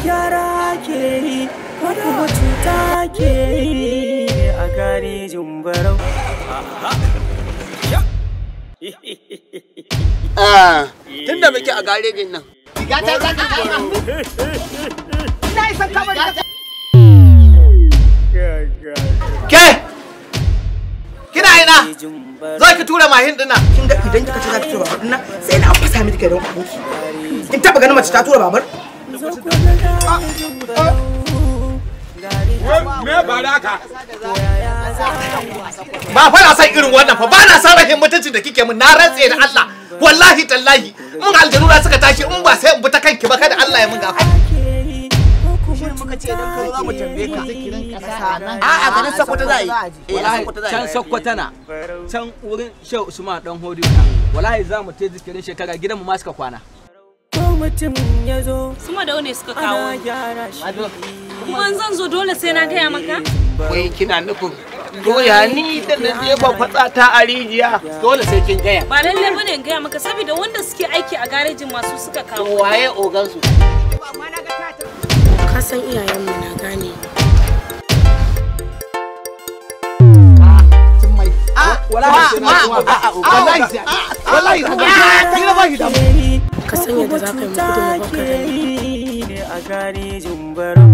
gyara ke yi ko kuma cuta ke yi a garejin Barau. Tun da muke a garejin nan. Gata za ka kama. Ina isan kamar Ke! Kina ina? Za ki tura mahin dinnan. Kin ga idan kika ce za ki tura babur dinnan sai na fasa miki kai don aboki. Kin taba ganin mace ta tura babur? Me ba da ka? Ba fa na san irin wannan fa, ba na san rahin mutuncin da kike mun, na rantse da Allah. Wallahi tallahi, in aljanu na suka tashi in ba sai in bi ta kanki ba, kada Allah ya mun gafa. Shirin muka ce idan ka zo za mu tambaye ka. A'a, garin Sokoto za a yi. Wallahi can Sokoto na can wurin Shehu Usman dan Hodiyo na. Wallahi za mu te zikirin shekara, gidanmu ma suka kwana. Ko mutum ya zo Su da ne suka kawo ana ni. gyara shi. Kuma in zan zo dole sai na gaya maka? Wai kina nufin doya ni da na jefa fatsa ta a rijiya, dole sai kin gaya. Ba lalle bane in gaya maka, saboda wanda suke aiki a garejin masu suka kawo ni. Waye ogansu? Ka san iyayenmu na gane. Wallahi sai na koma. Wallahi sai, wallahi ni na bashi damu. Ka san yadda za ka yi mu gudu mu ke baka da yi a garejin Barau.